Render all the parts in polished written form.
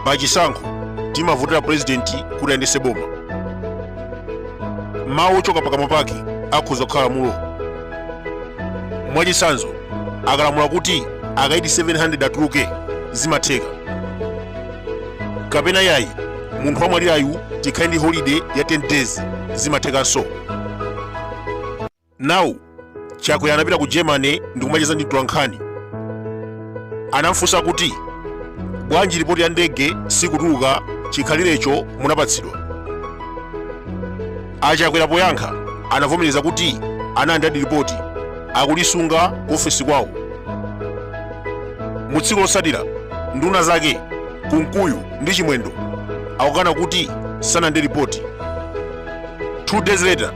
Pa chisankho timavotera purezidenti kuti ayendetse boma. Mawu ochoka pakamwa pake akhoza kukhala lamulo. Mwachitsanzo, akalamula kuti akaidi 700 atuluke, zimatheka. Kapena yayi, munthu wamwalirayu tikhale ndi holiday ya 10 days, zimathekanso. Now Chakwera anapita ku Germany ndikumacheza ndi mtolankhani. Anamfunsa kuti bwanji ripoti ya ndege sikutuluka chikhalirecho munapatsidwa. A Chakwera poyankha anavomereza kuti analandiradi ripoti, akulisunga ku ofesi kwawo. Mu tsiku lotsatira nduna zake Kunkuyu ndi Chimwendo akukana kuti sanalandire ripoti. 2 days later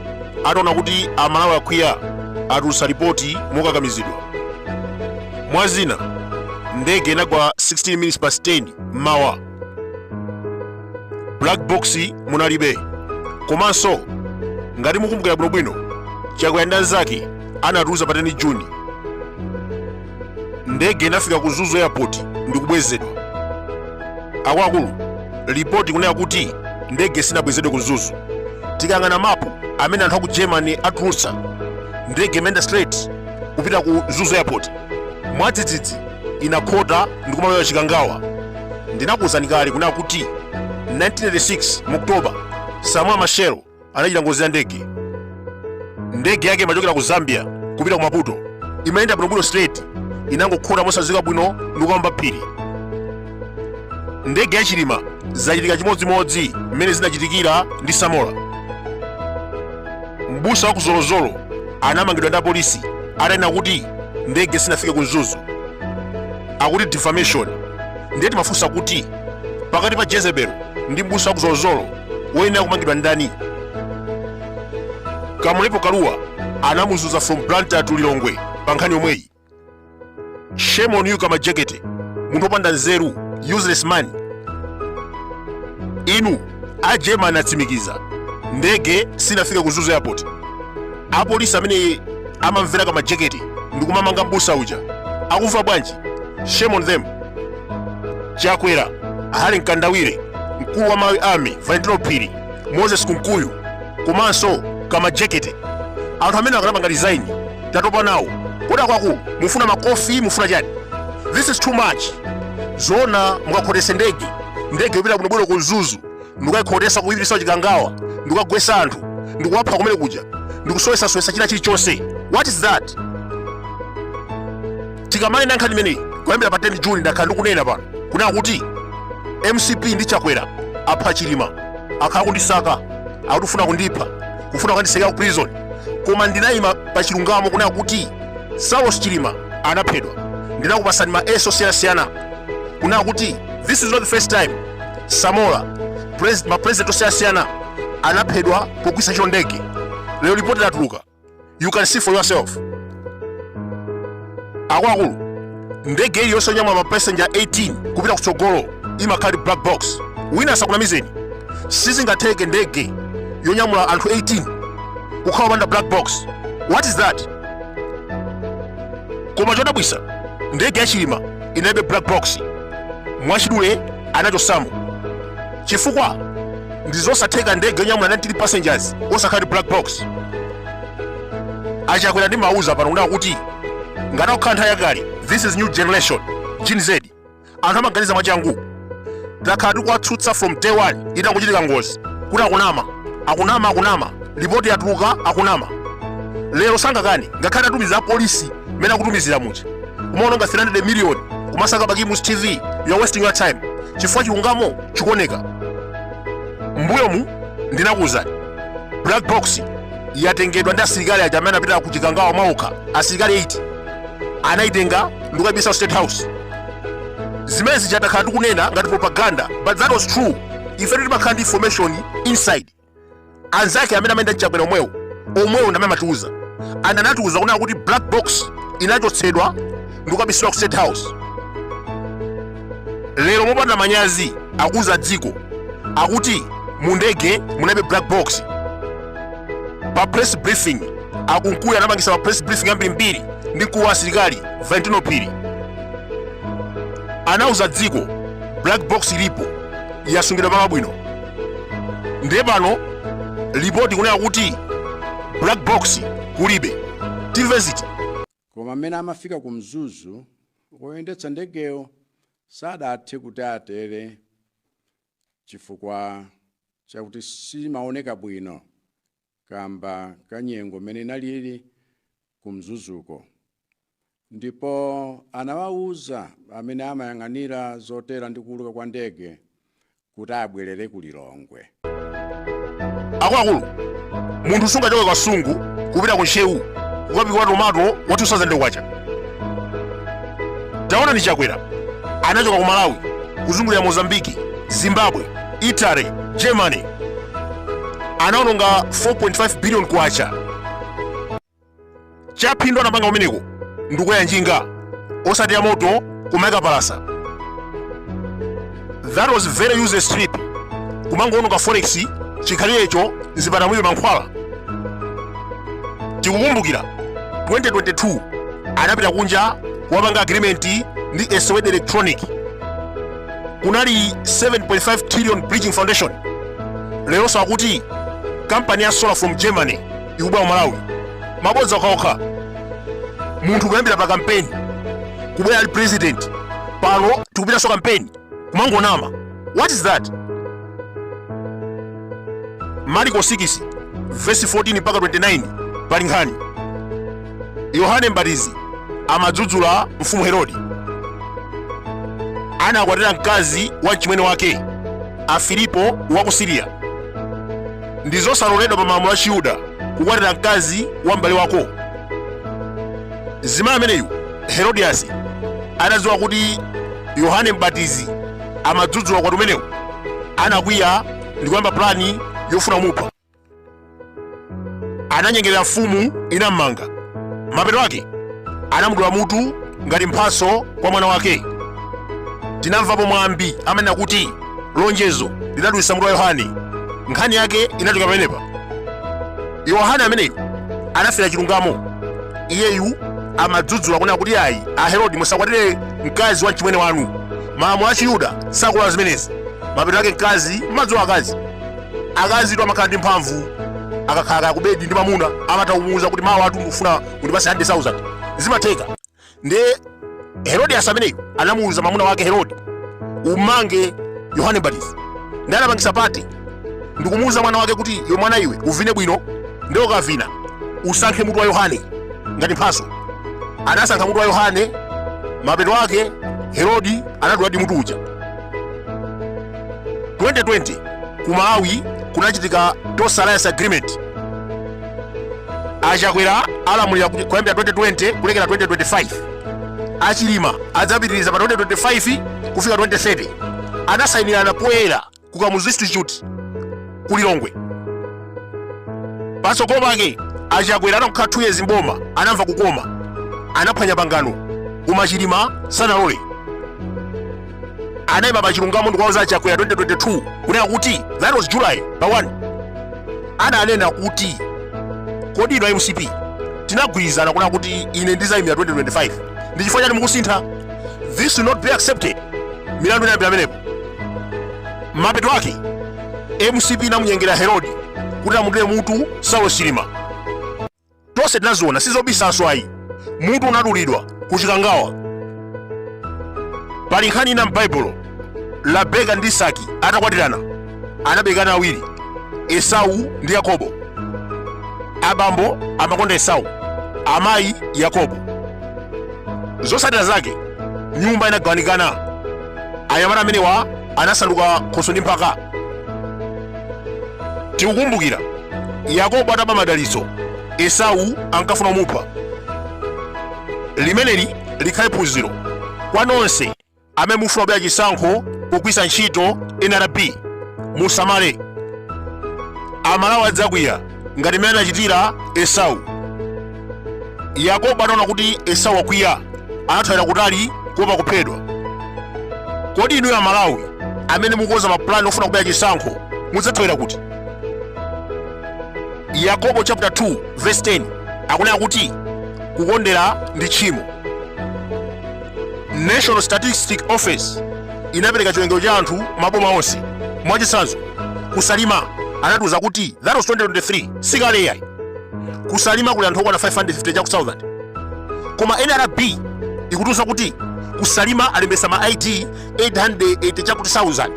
ataona kuti Amalawi akwiya, atulutsa ripoti mokakamizidwa. Mwa zina, ndege inagwa 16 minutes past 10 mmawa, black box munalibe. Komanso ngati mukumbukira bwinobwino, Chakwera ndi anzake anatiuza pa 10 Juni ndege inafika ku Mzuzu airport ndikubwezedwa. Akuluakulu, ripoti kunena kuti ndege sinabwezedwe ku Mzuzu. Tikayang'ana mapu amene anthu aku Germany atulutsa, ndege imayenda straight kupita ku Mzuzu airport, mwadzidzidzi inakhota ndikumalowa Chikangawa. Ndinakuwuzani kale kunena kuti 1986 mu October, Samora Machel anachita ngozi ya ndege. Ndege yake imachokera ku Zambia kupita ku Maputo, imayenda bwinobwino straight, inangokhota mosadziwika bwino ndikukaomba phiri. Ndege ya Chilima zachitika chimodzimodzi mmene zinachitikira ndi Samora. Mbusa wa ku Zolozolo anamangidwa ndi apolisi atanena kuti ndege sinafike ku Mzuzu, akuti defamation. Ndiye timafunsa kuti pakati pa Jezebel ndi mbusa wa ku Zolozolo, woyenera kumangidwa ndani? Kamlepo Kalua anamuzunza from Blantyre to Lilongwe pa nkhani yomweyi. Shame on you, Kamajekete, munthu wopanda nzeru, useless man. Inu a German atsimikiza ndege sinafike ku Mzuzu airport. Apolisi amene amamvera Kamajekete ndikumamanga mbusa uja akumva bwanji? Shame on them. Chakwera, Harry Mkandawire, mkulu wa Malawi Army Valentino Phiri, Moses Kunkuyu komanso Kamajekete, anthu amene akanapanga resign, tatopa nawo. Kodi akuluakulu mufuna makofi, mufuna chani? This is too much. Zoona mukakhotese ndege, ndege yopita bwinobwino ku Mzuzu ndikukayikhotesa kuyipitisa Chikangawa, ndikukagwesa anthu, ndikuwapha kumene kuja, ndikusowesasowesa china chilichonse, what is that? Tikamanena nkhani imeneyi kuyambira pa 10 June, ndakhala ndikunena pano kunena kuti MCP ndi Chakwera apha Chilima, akhala kundisaka, akutifuna kundipha, kufuna kukanditsekera ku prison, koma ndinayima pa chilungamo kunena kuti Saulos Chilima anaphedwa. Ndinakupasani ma evidence osiyanasiyana kunena kuti this is not the first time. Samora, ma president osiyanasiyana anaphedwa pogwiritsa ntchito ndege. Lero ripoti latuluka, you can see for yourself. Akuluakulu, ndege iliyonse yonyamula ma passenger 18 kupita kutsogolo imakhala ndi black box. Wina asakunamizeni, sizingatheke ndege yonyamula anthu 18 kukhala opanda black box. What is that? Koma chodabwisa, ndege ya Chilima inalibe black box. Mwachidule, anachosamo chifukwa ndi zosatheka ndege yonyamula 19 passengers osakhala ndi black box. Achakwera, ndimauza pano kunena kuti ngati akukhala nthawi yakale, this is new generation, Gen Z, anthu amaganiza mwachangu. Takhala tikuwatsutsa from day one itangochitika ngozi kuti akunama, akunama, akunama, ripoti yatuluka, akunama. Lero sangakane ngakhale atumiza apolisi mmene akutumizira muja, kumaononga 300 million kumasaka Bakili Muluzi TV. You are wasting your time chifukwa chilungamo chikuoneka. Mbuyomu ndinakuwuzani black box yatengedwa ndi asilikali aja amene anapita ku Chikangawa mwaokha, asilikali 8 anayitenga ndikukayibisa State House. Zimene zija takhala tikunena ngati propaganda, but that was true. Ife timakhala ndi information inside. Anzake amene amayenda mChakwera omwewo omwewo ndi amene amatiuza, and anatiuza kunena kuti black box inachotsedwa ndikukabisidwa ku State House. Lero mopanda manyazi akuuza dziko, akuti mu ndege munalibe black box. Pa press briefing, aKunkuyu anapangisa pa press briefing ambirimbiri ndi mkulu wa asilikali Valentino Phiri, anauza dziko black box ilipo. Yasungidwa malo abwino. Ndiye pano lipoti kunena kuti black box kulibe. Timve ziti? Koma mmene amafika ku Mzuzu, woyendetsa ndegeyo sadathe kuti atere chifukwa chakuti simaoneka bwino kamba ka nyengo mmene inalili ku Mzuzuko, ndipo anawawuza amene amayang'anira zotera ndi kuuluka kwa ndege kuti abwerere ku Lilongwe. Akuluakulu, munthu sungachoke Kasungu kupita ku Ntcheu kukapikula tomato wa 2000 kwacha. Taona ni Chakwera anachoka ku Malawi kuzungulira Mozambiki, Zimbabwe, Italy, Germany, anaononga 4.5 billion kwacha. Chaphindu anapanga kumeneko ndikukwera njinga osati ya moto kumaika palasa. That was very useless trip, kumangoononga forex chikhalirecho mzipatala mulibe mankhwala. Tikukumbukira 2022 anapita kunja kuwapanga agreement ndi Eswed Electronic, kunali 7.5 trillion bridging foundation. Leronso akuti kampani ya solar from Germany ikubwera ku Malawi. Mabodza okhaokha. Munthu kuyambira pa kampeni kubwera ali president, pano tikupitanso kampeni kumangonama. What is that? Mariko 6 verse 14 mpaka 29 pali nkhani. Yohane Mbatizi amadzudzula mfumu Herode anakwatira mkazi wa mchimwene wake a Filipo wa ku Siriya. Ndi zosaloledwa pa malamulo a Chiyuda kukwatira mkazi wa m'bale wako. Mzimayi ameneyu Herodiasi anadziwa kuti Yohane Mbatizi amadzudzula ukwati umenewu, anakwiya ndi kuyamba plani yofuna kumupha. Ananyengerera mfumu, inammanga. Mapeto ake anamudula mutu ngati mphatso kwa mwana wake. Tinamvapo mwambi amanena kuti lonjezo linadulitsa mutu wa Yohane. Nkhani yake inachoka pamenepa. Yohane ameneyu anafera chilungamo. Iyeyu amadzudzula kunena kuti ayi, a Herodi, musakwatire mkazi wa mchimwene wanu, malamulo a Chiyuda sakulola zimenezi. Mapeto ake mkazi, mumadziwa akazi, akazitu amakhala ndi mphamvu akakhala ku bedi ndi mamuna, amatha kumuwuza kuti mawa atu ndikufuna undipase 100,000, zimatheka. Ndiye Herodias ameneyu anamuwuza mamuna wake Herodi, umange Yohane Mbatizi. Ndiye anapangisa party ndikumuwuza mwana wake kuti iwe mwana iwe uvine bwino, ndiye ukavina usankhe mutu wa Yohane ngati mphaso. Anasankha mutu wa Yohane. Mapeto ake Herodi anaduladi mutu uja. 2020 ku Malawi kunachitika Tonse Alliance Agreement. Achakwera alamulira kuyambira 2020 kulekera 2025. Achilima adzapitiriza pa 2025 kufika 2030. Anasayinirana poyera ku Kamuzu Institute ku Lilongwe. Patsogolo pake Achakwera anakhala 2 years mboma, anamva kukoma, anaphwanya pangano, koma Chilima sanalole. Anayima pa chilungamo ndikuwauza Achakwera 2022 kunena kuti, that was July pa 1, ananena kuti kodi inu MCP tinagwirizana kunena kuti ine ndizayimira 2025, ndi chifukwa chani mukusintha? This will not be accepted. Milandu inayambira pamenepo. Mapeto ake MCP inamunyengera Herodi kuti amudule mutu Saulos Chilima. Tonse tinaziona, sizobisanso ayi, mutu unadulidwa ku Chikangawa. Pali nkhani ina m'Baibulo, Rabeka ndi Isaki atakwatirana anabereka ana awiri, Esau ndi Yakobo. Abambo amakonda Esau, amayi Yakobo. Zotsatira zake nyumba inagawanikana. Anyamata amenewa anasanduka khoswe ndi mphaka. Tikukumbukira Yakobo ataba madalitso, Esau ankafuna kumupha. Limeneli likhale phunziro kwa nonse amene mufuna kubera chisankho pogwiritsa ntchito NRB. Musamale, Amalawi adzakwiya ngati mmene anachitira Esau. Yakobo ataona kuti Esau wakwiya, anathawira kutali kuopa kuphedwa. Kodi inuyo Amalawi amene mukukonza mapulani ofuna kubera chisankho mudzathawira kuti? Yakobo chapter 2 verse 10 akunena kuti kukondera ndi tchimo. National Statistic Office inapereka chiwerengero cha anthu maboma onse. Mwachitsanzo, kusalima anatiuza kuti that was 2023, sikale yayi, kusalima kuli anthu okwana 550 chaku 1000, koma NRB ikutiuza kuti kusalima alembesa ma ID 880 chakuti 1000.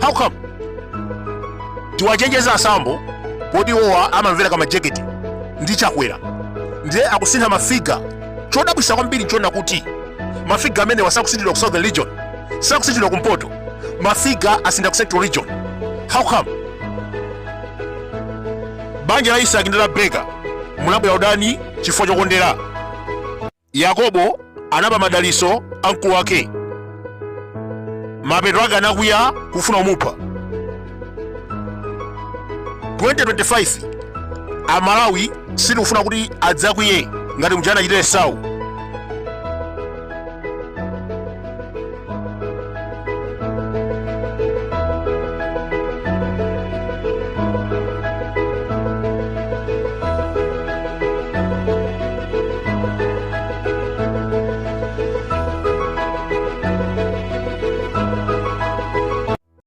How come? Tiwachenjeza asambo poti iwowa amamvera kamajekete ndi Chakwera, ndiye akusintha mafiga. Chodabwisa kwambiri nchona kuti mafiga amene wasakusinthidwa ku Southern Region, sakusinthidwa kumpoto, mafiga asintha ku Central Region. How come? Banja la Isaki ndi Rebeka munabwera udani chifukwa chokondera. Yakobo anaba madaliso a mkulu wake, mapeto ake anakwiya kufuna kumupha. 2025 Amalawi sitikufuna kuti adzakwiye ngati muja anachitira Esau.